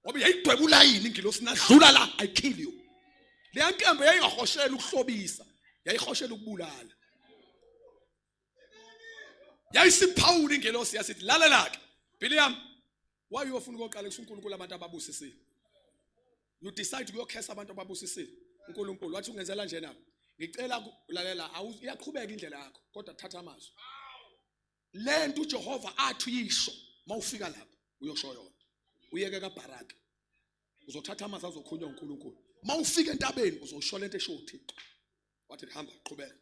Ngoba yayidweba ulayini ingilosi, nadlula la, I kill you. Leya nkembe yayingahoshela ukuhlobisa, yayihoshela ukubulala. Yayisiphawula ingelosi, yasithi, lalela ke Biliam, why uyofuna ukuyoqalekisa uNkulunkulu abantu ababusisile? You decide ukuyokhesa abantu ababusisile uNkulunkulu. Wathi, ungenzela nje nabo, ngicela lalela, iyaqhubeka indlela yakho, kodwa thatha amazwi lento uJehova athi uyisho. Mawufika lapho uyosho yona, uyeke kaBaraki. Uzothatha amazwi azokhulunywa uNkulunkulu. Mawufika entabeni uzosho lento esho uThixo. Wathi, hamba, qhubeka.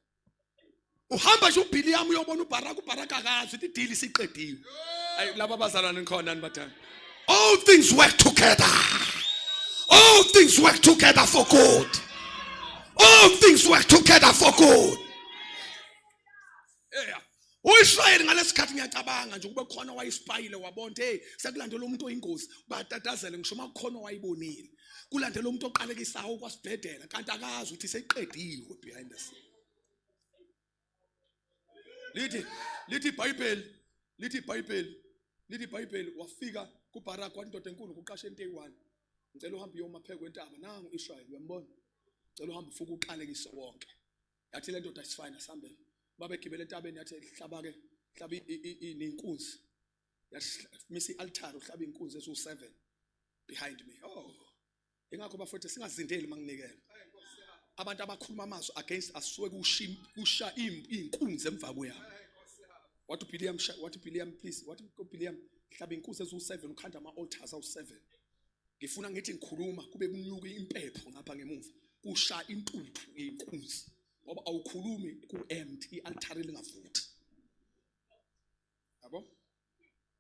Uhamba nje uBhiliyam uyobona uBaraka. UBaraka akazi ukuthi i-deal isiqediwe. Ayi, laba bazalwane, nikhona nibadala? All things work together, all things work together for good, all things work together for good. Yeah, uIsrayeli ngalesikhathi, ngiyacabanga nje kube khona wayispayile, wabona, hey, sekulandela umuntu oyingozi. Batatazele ngisho makukhona wayibonile, kulandela umuntu oqalekisayo kwasibhedela, kanti akazi ukuthi seyiqediwe behind the scene. Lithi iBhayibheli, lithi iBhayibheli, lithi iBhayibheli, wafika kuBarak, wathi, indoda enkulu, kuqashe into eyi-one, ngicela uhambe uyoma phezu kwentaba. Nangu Israel, uyambona? Ngicela uhambe ufike uqalekise wonke. Yathi le ndoda, isifine, asihambeni. Babegibele entabeni, yathi, hlaba ke, hlaba inkunzi. Yathi, misa i-altar, uhlaba inkunzi eziwu-7 behind me. Oh, ingakho bafowethu singazindeli manginikela. Abantu abakhuluma amazwi against asuke kusha iy'nkunzi emva kweyabo. Wathi uBiliam, wathi uBiliam, please, wathi uBiliam, hlaba inkunzi eziwu-7, ukhanda ama-altars awu-7. Ngifuna ngithi ngikhuluma kube kunyuka impepho ngapha ngemuva, kusha intuthu yey'nkunzi, ngoba awukhulumi ku-empty, i-altare lingavuthi, yabo.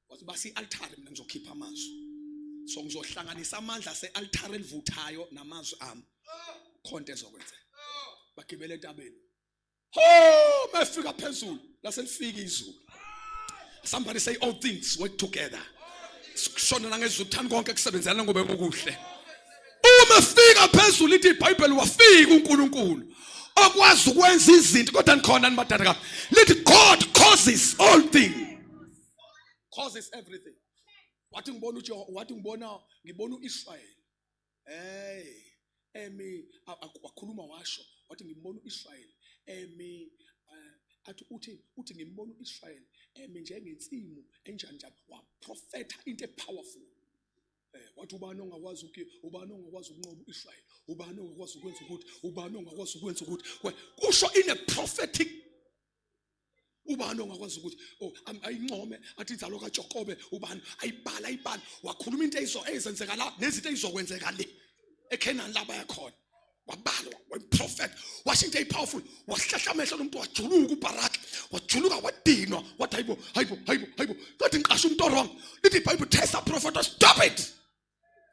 Wathi, basi i-altare, mina ngizokhipha amazwi, so ngizohlanganisa amandla ase-altare elivuthayo namazwi ami, khonto ezokwenzeka. Bagibele entabeni. Ho, mefika phezulu, laselifika izulu. Somebody say, all things work together. Shona nangezulu, thani konke kusebenzelana ngobe kukuhle. Uma efika phezulu, ithi iBhayibheli, wafika uNkulunkulu okwazi ukwenza izinto. Kodwa nikhona nibadala ka? Lithi God causes all things, causes everything. Wathi, ngibona uJehova, wathi, ngibona uIsrael, hey, emi. Wakhuluma, washo, wathi, ngimbona uIsrael emi, athi uthi ngimbona uIsrael emi njengensimu enjani njani. Waprofeta into epowerful. Wathi, ubani ongakwazi ukunqoba uIsrael? Ubani ongakwazi ukwenza ukuthi? Ubani ongakwazi ukwenza ukuthi? Kusho in a prophetic, ubani ongakwazi ukuthi, oh, ayincome, athi inzalo kaJakobe, ubani, ayibala, ayibala. Wakhuluma into ezenzeka la nezinto ezizokwenzeka le eKenani la bayakhona. Wabala, waprofet, washo into eyipowerful. Wahlahla amehlo nomuntu, wajuluka uBarak, wajuluka, wadinwa, wathi, hayibo, hayibo, hayibo, hayibo, kodwa ngiqasha umuntu wrong. Lithi iBhayibheli, test prophet, stop it,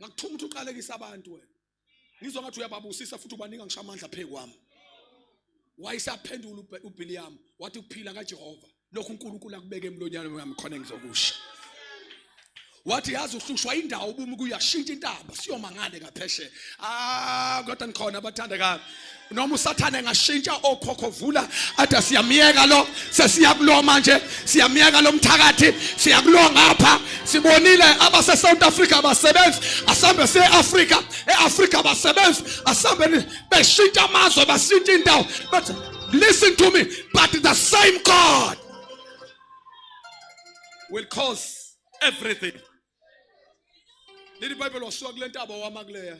ngakuthuma ukuthi uqalekise abantu wena, ngizwa ngathi uyababusisa futhi ubanika ngisho amandla phezu kwami. Wayesaphendula uBiliam, wathi, kuphila kaJehova, lokhu uNkulunkulu akubeke emlonyeni wami khona engizokusho. Wathi, yazi uhlushwa indawo ubumi kuyashintsha intaba, siyoma ngale ngaphesheya. Ah, kodwa nikhona abathandekayo? Noma uSathane engashintsha okhokho vula, athi siyamyeka lo, sesiya kulo manje, siyamyeka lo mthakathi, siyakulo ngapha. Sibonile abase South Africa abasebenzi, asambe siye Africa, eAfrica abasebenzi, asambe. Beshintsha amazwe, bashintsha indawo, but listen to me, but the same God will cause everything. Lithi iBhayibheli wasuka kule ntaba, wama kuleya,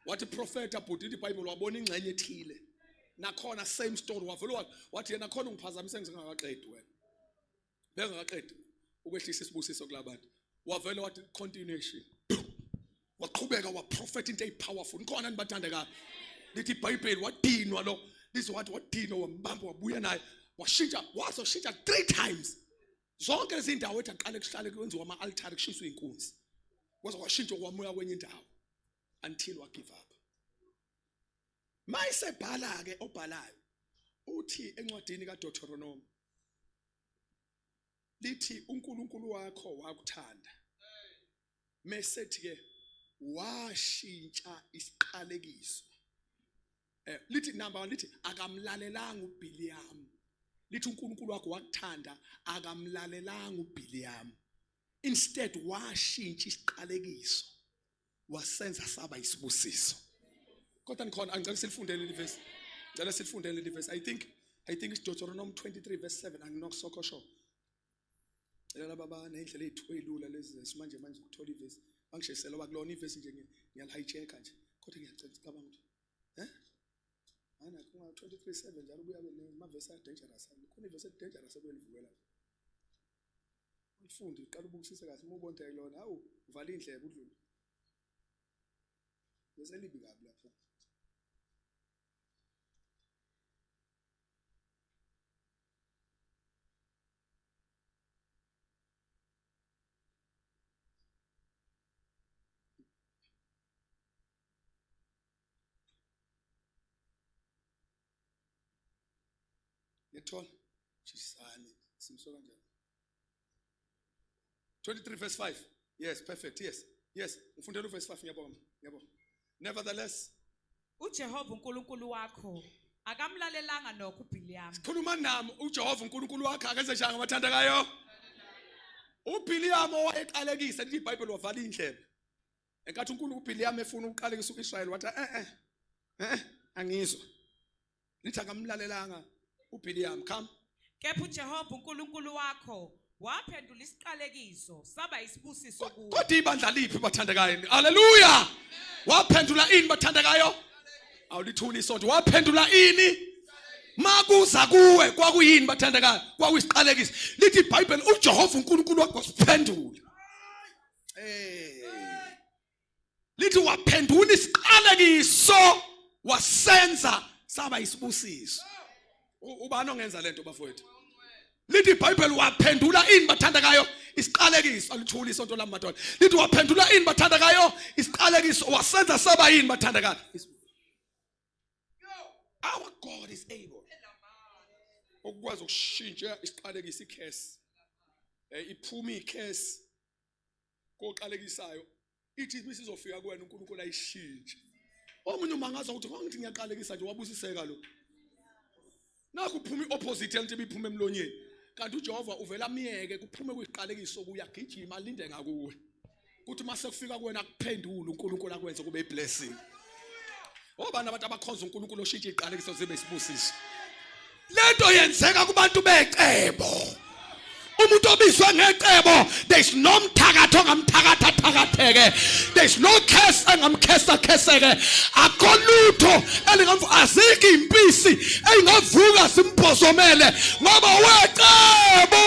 wathi, profeta bhuti. Lithi iBhayibheli wabona ingxenye ethile, nakhona same story. Wavele wathi yena, khona ungiphazamise ngisengakaqedi wena, bengakaqedi ukwehlisa isibusiso kulabantu. Wavele wathi continuation, waqhubeka, waprofeta into eyipowerful. Nikhona nibathandekayo? Lithi iBhayibheli wadinwa lo, lize wathi wadinwa, wambamba, wabuya naye, washintsha, wazoshintsha three times zonke lezi ndawo ethi aqale kuhlale kwenziwa ama-altare, kushiswe inkunzi. Kwaze kwashintsha, kwamuya kwenye indawo until wa give up. Mayisebhala ke obhalayo, uthi encwadini kaDeuteronomy, lithi uNkulunkulu wakho wakuthanda, mesethi ke washintsha isiqalekiso. Lithi number 1, lithi akamlalelanga uBiliam. Lithi uNkulunkulu wakho wakuthanda, akamlalelanga uBiliam, instead washintsha isiqalekiso. Wasenza saba isibusiso. Kodwa nikhona, angicela silifundele leli verse. Ngicela silifundele leli verse. I think it's Deuteronomy 23 verse 7 anginokusokho sure. Cela laba banendlela ezithu ezilula lezi zesimanje manje ukuthola ivesi. Bangishesela wakulona ivesi nje ngiyalihijack nje. Kodwa ngiyacela cabanga ukuthi eh Ana kuma 23:7 njalo kuyabe namavesi a dangerous. Khona ivesi e dangerous ekwelivukela. Ulifunde uqala ubukisise kahle uma ubona ayilona hawu uvala indlebe udlule. Bese libi kabi lapha. Ngiyakuthola. Shisani. Simso kanjani? 23 verse 5. Yes, perfect. Yes. Yes. Ngifundela uverse 5 ngiyabonga. Ngiyabonga. Nevertheless, uJehova uNkulunkulu wakho akamlalelanga nokho uBhiliyami. Khuluma nami uJehova uNkulunkulu wakho akenze njani abathandekayo? UBhiliyami owayeqalekisa lithi iBhayibheli wavala indlebe. Enkathi uNkulunkulu uBhiliyami efuna ukuqalekisa uIsrayeli wathi eh eh eh angizwa. Lithi akamlalelanga uBhiliyami come. Kepha uJehova uNkulunkulu wakho waphendula isiqalekiso saba isibusiso kuwe. Kodwa ibandla liphi bathandekayo? Haleluya! Waphendula ini bathandekayo? Awulithuli isonto. Waphendula ini? Makuza kuwe kwakuyini bathandekayo? Kwakuyisiqalekiso. Lithi iBhayibheli uJehova uNkulunkulu wakho wasiphendula. Eh. Lithi waphendula isiqalekiso wasenza saba isibusiso. Ubani ongenza lento bafowethu? Lithi iBhayibheli waphendula ini bathandakayo isiqalekiso alithuli isonto lami madoda. Lithi waphendula ini bathandakayo isiqalekiso wasenza saba yini bathandakayo? Our God is able. Ukwazi ukushintsha isiqalekiso icurse. Eh iphuma icurse koqalekisayo ithi isizofika kuwena uNkulunkulu ayishintshe omunye umangaza ukuthi ngangithi ngiyaqalekisa nje wabusiseka lo nakho uphuma iopposite yento ibiphuma emlonyeni kanti uJehova uvela amyeke kuphume kuyiqalekiso kuyagijima alinde ngakuwe kuthi mase kufika kuwena akuphendule uNkulunkulu akwenze kube iblessing obani abantu abakhonza uNkulunkulu oshintsha iqalekiso zibe isibusiso lento yenzeka kubantu becebo umuntu obizwe ngecebo there is no mthakatho ongamthakatha thakatheke there is no curse engamkhesa kheseke akho lutho elingamvu azikho impisi eyingavuka simbhozomele ngoba wecebo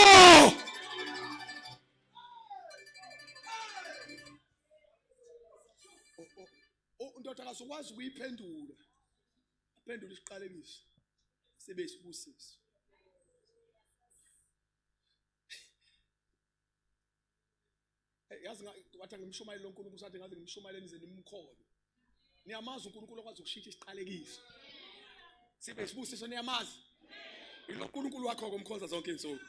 Undodakazi ukwazi ukuyiphendula aphendule isiqalekiso sibe isibusiso. Yazi wathi angimshumayele loNkulunkulu sathi ngaze ngimshumayele nize nimkholwe. Niyamazi uNkulunkulu okwazi ukushintsha isiqalekiso sibe isibusiso niyamazi. Yilo uNkulunkulu wakho komkhonza zonke izinsuku.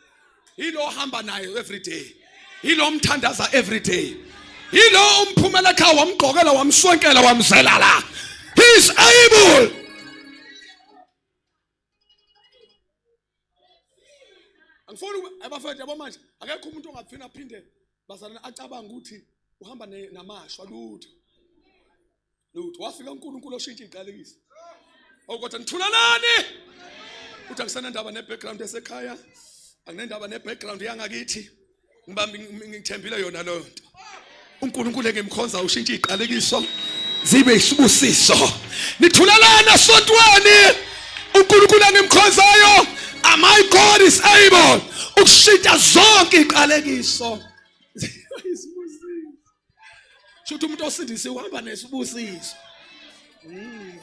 Yilo ohamba naye every day. Yilo omthandaza every day. Yilo umphumela ekhaya wamgqokela wamswenkela wamzela la. He is able. Angifuni abafethu yabo manje akekho umuntu ongafina aphinde bazalwane acabanga ukuthi uhamba namashwa lutho. Lutho wafika uNkulunkulu oshintsha iqalekiso. Oh kodwa nithulalani? Uthi angisenandaba ne-background yasekhaya, anginendaba ne-background yangakithi. Ngibambe ngithembile yona leyo nto. uNkulunkulu engimkhonza ushintsha iqalekiso zibe isibusiso. Nithulalani esontweni? uNkulunkulu engimkhonzayo, my God is able ukushintsha zonke iqalekiso. Isibusiso. Shuthi umuntu osindisiwe uhamba nesibusiso.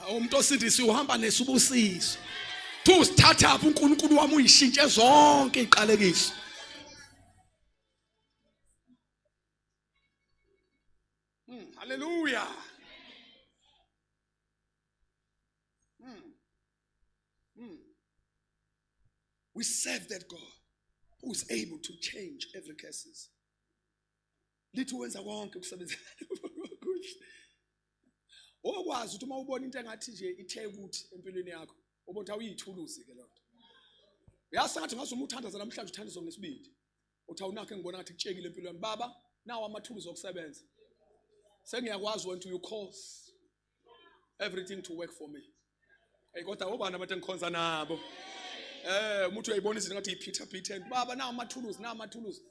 Umuntu osindisiwe uhamba nesibusiso. Thu sithatha phi uNkulunkulu wami uyishintshe zonke iqalekiso. Hallelujah. We serve that God who is able to change every curses. Lithi wenza konke kusebenzela kuhle. Okwazi ukuthi uma ubona into engathi nje ithe ukuthi empilweni yakho, ubona ukuthi awuyithuluzi ke lonto. Uyazi sengathi ngaze uma uthandaza namhlanje uthandazwa ngesibindi. Uthi awunakho engibona ngathi kutshekile empilweni yami. Baba, nawo amathuluzi okusebenza. Sengiyakwazi when you cause everything to work for me. Hey kodwa obani abantu engikhonza nabo? Umuntu uyayibona izinto ngathi iphitha phitha. Baba na amathuluzi, na amathuluzi.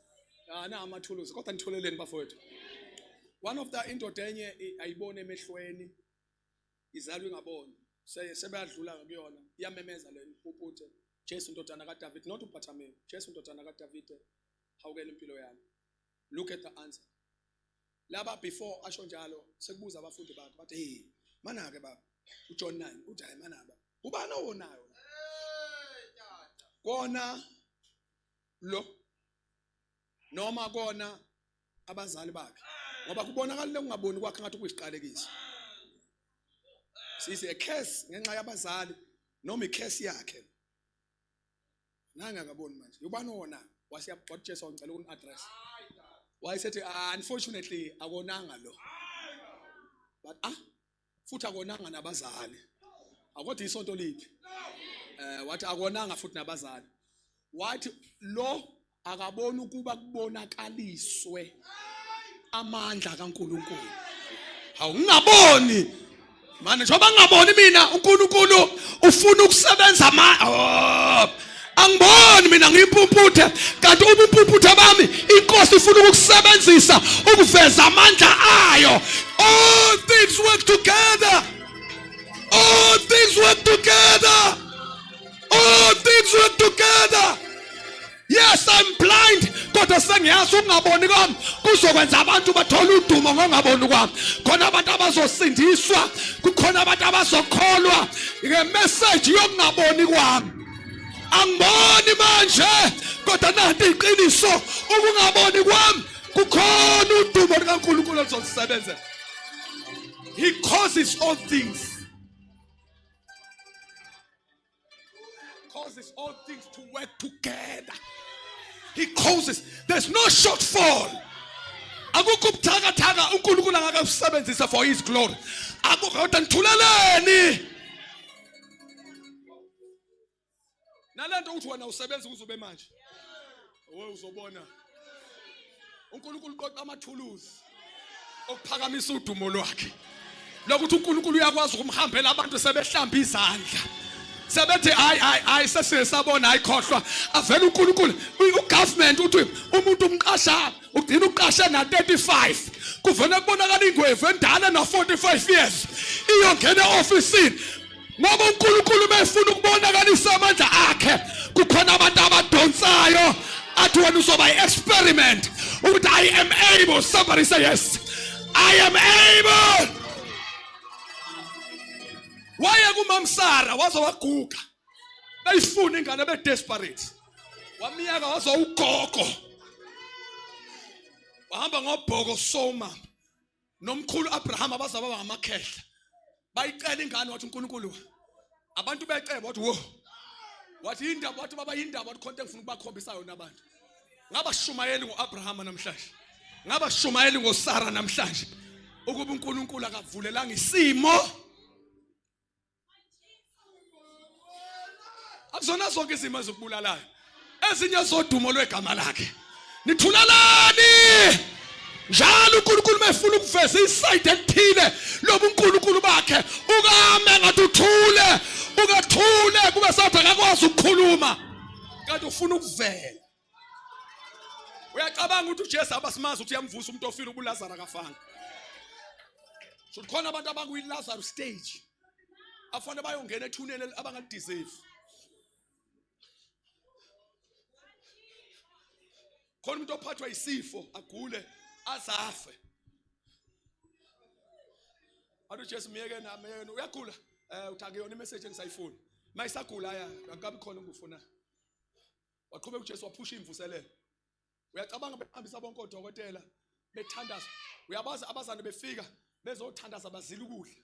Ah na amathuluzi. Kodwa nitholeleni bafowethu. One of the indoda enye ayibone emehlweni. Izalwa ingaboni. Sebeyadlula kuyona. Iyamemeza le impumputhe. Jesu ndodana kaDavid, not uBartimaeus. Jesu ndodana kaDavid, hawukela impilo yami. Look at the answer. Laba before asho njalo sekubuza abafundi bakhe bathi hey mana ke baba uJohn 9 uthi hayi mana baba ubani owonayo kona lo noma kona abazali bakhe ngoba kubonakala lokungaboni kwakhe ngathi kuyisiqalekiso sisi a curse ngenxa yabazali noma i-curse yakhe nange akaboni manje ubani owona wasiyabhotshesa ngicela ukuni address wayesethi unfortunately akonanga lo but futhi akonanga nabazali akodwa isonto liphi wathi akonanga futhi nabazali wathi lo akaboni ukuba kubonakaliswe amandla kaNkuluNkulu. Hawu ngingaboni manje njengoba ngingaboni mina uNkulunkulu ufuna ukusebenza ma oh, angiboni mina ngiyimpumputhe kanti ubumpumputhe bami inkosi ifuna ukukusebenzisa ukuveza amandla ayo. All things work together, all things work together, all things work together. Yes, I'm blind kodwa sengiyazi ukungaboni kwami kuzokwenza abantu bathole udumo ngongaboni kwami. Khona abantu abazosindiswa, kukhona abantu abazokholwa ngemessage yokungaboni kwami. Angiboni manje kodwa nanti iqiniso, ukungaboni kwami kukhona udumo lukaNkulunkulu oluzosebenzela. He causes all things. Causes all things to work together. He causes. There's no shortfall. Akukho ubuthakathaka uNkulunkulu angakabusebenzisa for his glory. Akukho kodwa nithuleleni. Nalento uthi wena usebenza ukuze ube manje. Owe uzobona. uNkulunkulu uqoqa amathuluzi okuphakamisa udumo lwakhe. Lokuthi uNkulunkulu uyakwazi ukumhambela abantu sebehlamba izandla. Sebethi hayi hayi hayi sesiye sabona hayi khohlwa avela uNkulunkulu ugovernment uthi umuntu umqasha ugcina uqashe na 35 kuvele kubonakala ingwevu endala na 45 years iyongena eofisini ngoba uNkulunkulu mefuna ukubonakalisa amandla akhe kukhona abantu abadonsayo athi wena uzoba i-experiment ukuthi I am able. Somebody say yes, I am able. Waye kumamsara waze waguga beyifuna ingane be desperate wamiyaka waze ugogo wahamba ngobhoko soma nomkhulu Abraham abaza baba ngamakhehla bayicela ingane wathi uNkulunkulu abantu beceba wathi wo wathi indaba wathi baba indaba wathi khonto engifuna ukubakhombisa yona abantu ngabashumayeli ngoAbraham namhlanje ngabashumayeli ngoSara namhlanje ukuba uNkulunkulu akavulelanga isimo akuzona zonke izimo ezikubulalayo ezinye zodumo lwegama lakhe nithulalani njalo uNkulunkulu mefuna ukuveza isayidi elithile lobuNkulunkulu bakhe ukame ngathi uthule ukathule kube sathi akakwazi ukukhuluma kanti ufuna ukuvela. Uyacabanga ukuthi uJesu abasimazi ukuthi uyamvusa umuntu ofile ubuLazaro akafanga. So khona abantu abakuyi Lazarus stage afanele bayongena ethuneni abangalideserve. Khona umuntu ophathwa isifo agule azafe. Athi uJesu miyeke nami yena uyagula uthi akuyona imessage engisayifuna. Mayisagula ya akabi khona engikufunayo. Waqhubeka uJesu waphusha imvuselelo. Uyacabanga behambisa bonke odokotela bethandaza. Uyabazi abazane befika bezothandaza bazila ukudla.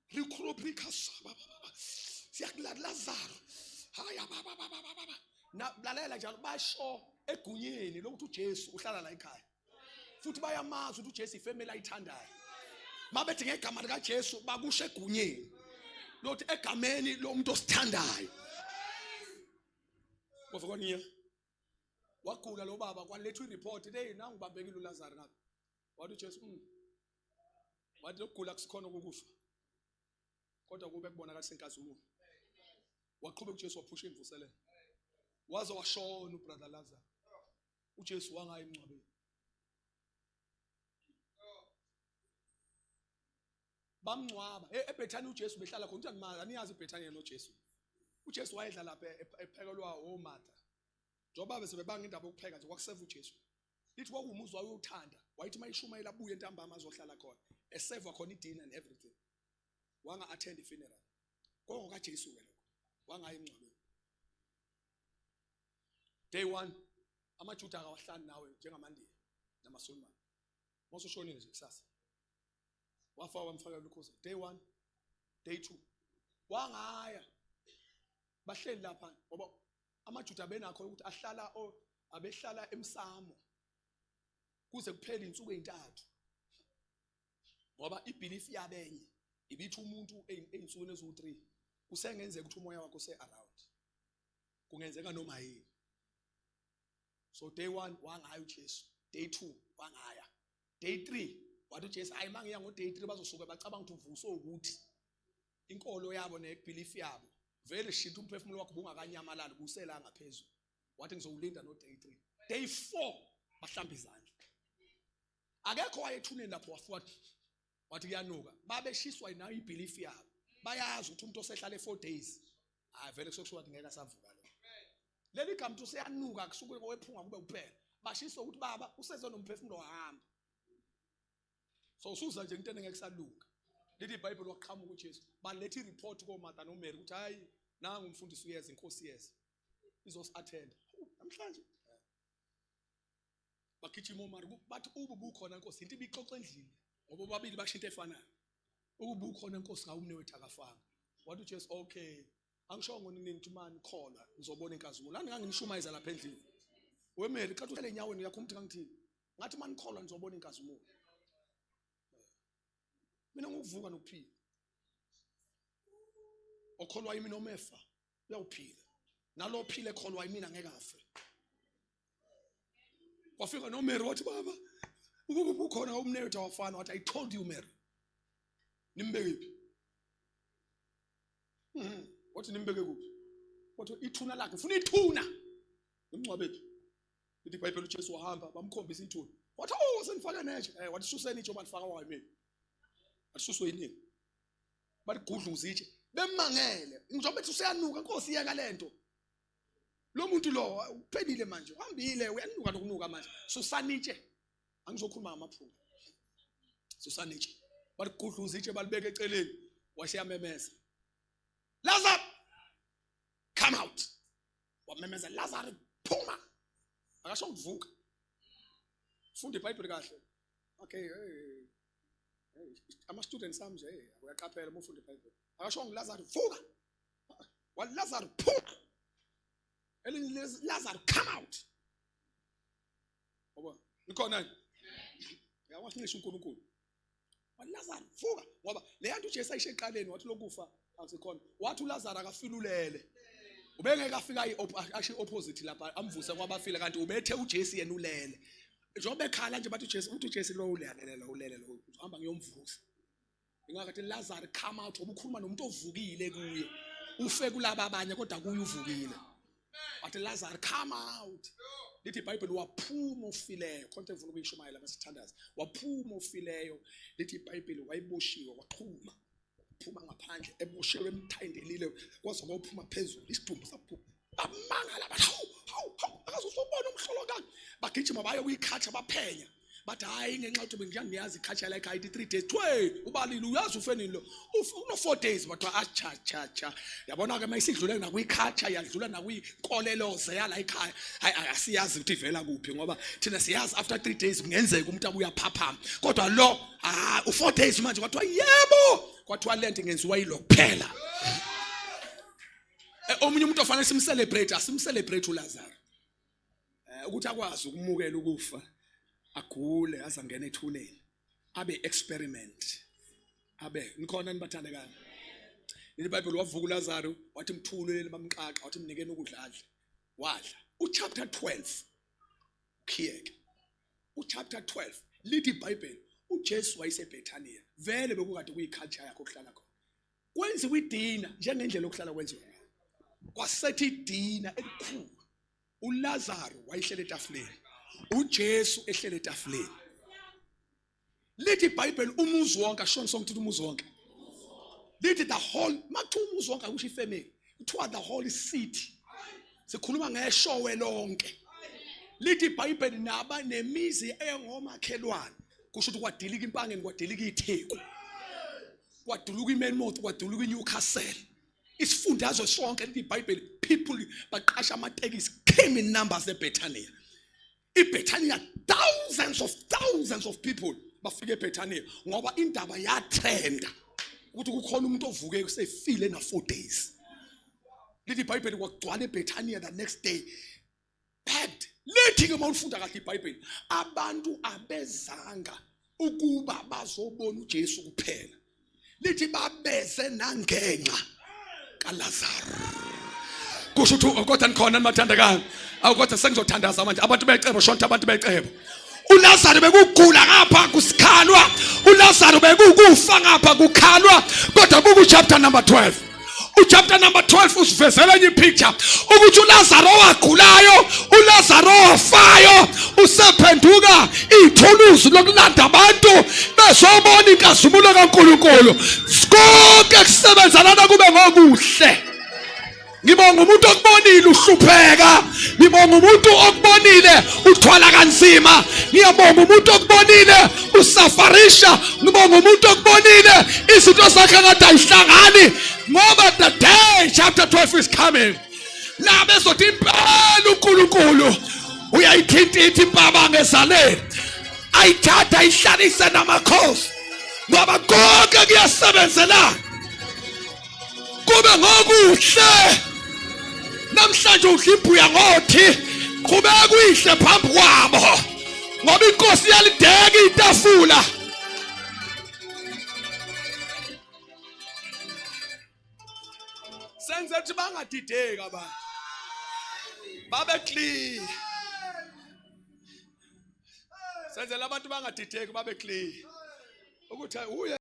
Rikhurubrika baba. Siyakulala Lazaro. Haya baba baba baba. Na lalela njalo basho egunyeni lokuthi uJesu uhlala la ekhaya. Futhi bayamazi ukuthi uJesu ifamily ayithandayo. Mabethi ngegama lika Jesu bakusho egunyeni. Lokuthi egameni lomuntu osithandayo. Kwavakoniya wagula lo baba kwalethwa ireport hey nangu ubambekile uLazaro ngapha wathi uJesu. Wathi lokugula kusikhona ukukufa. Kodwa kube kubonakalisa inkazimulo. Waqhubeka uJesu waphusha imvuselelo. Waze washona ubrother Lazarus. uJesu wangaya emngcwabeni. Bamngcwaba eBethany uJesu behlala khona uthi animazi aniyazi iBethany noJesu. uJesu wayedla lapha ephekelwa oMartha. Njengoba bese bebanga indaba yokupheka nje kwakuseva uJesu. Lithi kwakuwumuzi wayewuthanda wayethi uma ishumayela abuye ntambama azohlala khona eseva khona idinner and everything. Wanga attend ifuneral. KwakukaJesu ke lokho. Wangaya emngcwabeni. Day 1 amaJuda akawahlani nawe njengamaNdiya namaSulumane. Mawusushonile nje kusasa. Wafa wamfakela ukhozi. Day 1, day 2. Wangaya. Bahleli lapha ngoba amaJuda benakho ukuthi ahlala abehlala emsamo kuze kuphele insuku ezintathu. Ngoba ibelief yabenye ibithi umuntu einsukwini eziwu3 kusengenzeka ukuthi umoya wakho use around. Kungenzeka noma yini. So day 1 wangaya uJesu, day 2 wangaya. Day 3 wathi uJesu hayi mangiya ngo day 3 bazosuke bacabanga ukuthi uvuswe ukuthi inkolo yabo nebelief yabo vele shintsha umphefumulo wakho bungakanyamalali kusela ngaphezulu. Wathi ngizowulinda no day 3. Day 4 bahlamba izandla. Akekho wayethuneni lapho wafuka wathi kuyanuka. Babeshiswa nayo ibelief yabo. Bayazi ukuthi umuntu osehlale 4 days hayi vele kusokusho ukuthi ngeke asavuka lo. Leli gama ukuthi useyanuka kusuke kowephunga kube kuphela. Bashiswa ukuthi baba useze nomphefumulo wahamba. So usuza nje into engeke kusalunga. Lithi iBhayibheli waqhamuka uJesu. Baletha ireport koMartha noMary ukuthi hayi nangu umfundisi uyeza inkosi yeza. Izos-attend. Namhlanje. Bagijima oMary bathi ubu bukhona Nkosi into ibixoxa endlini ngoba bobabili basho into efanayo. Ubu bukhona Nkosi ngawumne wethu akafanga. Wathi uJesu okay angishongo nini ukuthi mani kholwa ngizobona inkazimulo. Lani nganginishumayeza lapha endlini. WeMary xa uhlele enyaweni yakho umuntu ngangithini? Ngathi mani kholwa ngizobona inkazimulo. Mina ngokuvuka nokuphila. Okholwa yimi noma efa uyawuphila. Nalo ophile ekholwa yimina ngeke afe. Wafika noMary wathi baba ukuba ubukhona umnewethu awafana wathi I told you Mary. Nimbeke phi? Wathi nimbeke kuphi? Wathi ithuna lakhe ufuna ithuna. Nimngcwabe phi? Lithi iBhayibheli uJesu wahamba bamkhombisa ithuna. Wathi oh senifake netshe. Wathi suseni itshe balifaka wayimini. Wathi suswe yini? Baligudluza itshe. Bemangele. Njengoba ethi useyanuka Nkosi yeka lento. Lo muntu lo uphelile manje uhambile uyanuka lokunuka manje. Susani itshe. Angizokhuluma ngamaphunga. Susani itshe. Baligudluza itshe balibeka eceleni. Waseyamemeza. Lazarus come out. Wamemeza Lazarus phuma. Akasho ukuvuka. Funda iBhayibheli kahle. Okay, hey. Hey, ama students ami nje hey, uyaqaphela uma ufunda iBhayibheli. Akasho ngiLazarus vuka. Wa Lazarus phuma. Elinye Lazarus come out. Ngoba nikhona yini? Uyawasincisha uNkulunkulu. Wa Lazarus vuka ngoba le nto uJesu ayisho eqaleni wathi lokufa akusikhona. Wathi uLazarus akafilulele. Ubengeke afika asho opposite lapha amvuse kwabafile kanti ubethe uJesu yena ulele. Njengoba ekhala nje bathi uJesu uthi uJesu lo ulele lo ulele lo uhamba ngiyomvusa. Ingakathi Lazarus come out ngoba ukhuluma nomuntu ovukile kuye. Ufe kulaba abanye kodwa kuye uvukile. Wathi Lazarus come out. Lithi iBhayibheli waphuma ofileyo. Khona engifuna ukuyishumayela masithandaza. Waphuma ofileyo. Lithi iBhayibheli wayeboshiwe waqhuma. Phuma ngaphandle eboshiwe emthayendelile kwaze kwaphuma phezulu isidumbu saphuma. Bamangala bathi hawu hawu hawu akaze usubona umhlolo kanje. Bagijima baye kuyikhatsha baphenya. Bathi hayi ngenxa yokuthi bengiyangiyazi ikhatsha la ekhaya ithi 3 days. Thwe ubalile uyazi ufe nini lo. Uno 4 days bathiwa acha cha cha. Yabona ke mayisidlule nakuyikhatsha yadlula nakuyinkolelo yala ekhaya. Hayi asiyazi ukuthi ivela kuphi ngoba thina siyazi after 3 days kungenzeka umuntu abuya phaphama. Kodwa lo ah u 4 days manje kwathiwa yebo kwathiwa lento ingenziwa yilo kuphela. Omunye umuntu ofanele simcelebrate asimcelebrate uLazarus. Ukuthi akwazi ukumukela ukufa agule aze angene ethuneni abe experiment abe nikhona nibathandekayo. IBhayibheli wavuka uLazarus wathi mthululeni bamqaqa wathi mnikeni ukudla adle wadla. Uchapter 12 khiyeke. Uchapter 12 lithi iBhayibheli uJesu wayeseBethania vele bekukade kuyiculture yakhe ukuhlala khona kwenziwa idina njengendlela okuhlala kwenziwa ngayo kwasetha idina elikhulu uLazaro wayehlele etafuleni uJesu ehlele etafuleni lithi iBhayibheli umuzi wonke ashoni sonke ukuthi umuzi wonke lithi the whole makuthiwa umuzi wonke akusho ifamily kuthiwa the whole city sikhuluma ngeshowe lonke lithi iBhayibheli naba nemizi engomakhelwane kusho ukuthi kwadilika impangeni kwadilika iTheku kwaduluka iMelmoth kwaduluka iNewcastle isifundazwe sonke lithi iBhayibheli people baqasha amatekisi came in numbers eBethania iBethania thousands of thousands of people bafike eBethania ngoba indaba yatrenda ukuthi kukhona umuntu ovuke kusefile na 4 days lithi iBhayibheli kwagcwala eBethania the next day packed lithi ke uma ulifunda kahle iBhayibheli abantu abezanga ukuba bazobona uJesu kuphela lithi babeze nangenxa kaLazaro kusho ukuthi kodwa nikhona nimathandekayo awu kodwa sengizothandaza manje abantu becebo shonta abantu becebo uLazaro bekugula ngapha kusikhalwa uLazaro bekukufa ngapha kukhalwa kodwa buku chapter number 12 uchapter number 12 usivezela enye ipicture ukuthi uLazaro owagulayo uLazaro owafayo usephenduka ithuluzi lokulanda abantu bezobona inkazimulo kaNkulunkulu konke kusebenzelana kube ngokuhle ngibonga umuntu okubonile uhlupheka ngibonga umuntu okubonile uthwala kanzima ngiyabonga umuntu okubonile usafarisha ngibonga umuntu okubonile izinto zakhe ngathi ayihlangani ngoba the day chapter 12 is coming la bezothi impela uNkulunkulu uyayithintitha impabanga ezaleni ayithatha ayihlalise namakhosi ngoba konke kuyasebenzelana kube ngokuhle namhlanje udla imbuya ngothi qhubeka uyihle phambi kwabo ngoba inkosi iyalideka itafula senze ukuthi bangadideki abantu babe clear senzela abantu bangadideki babe clear ukuthi uye.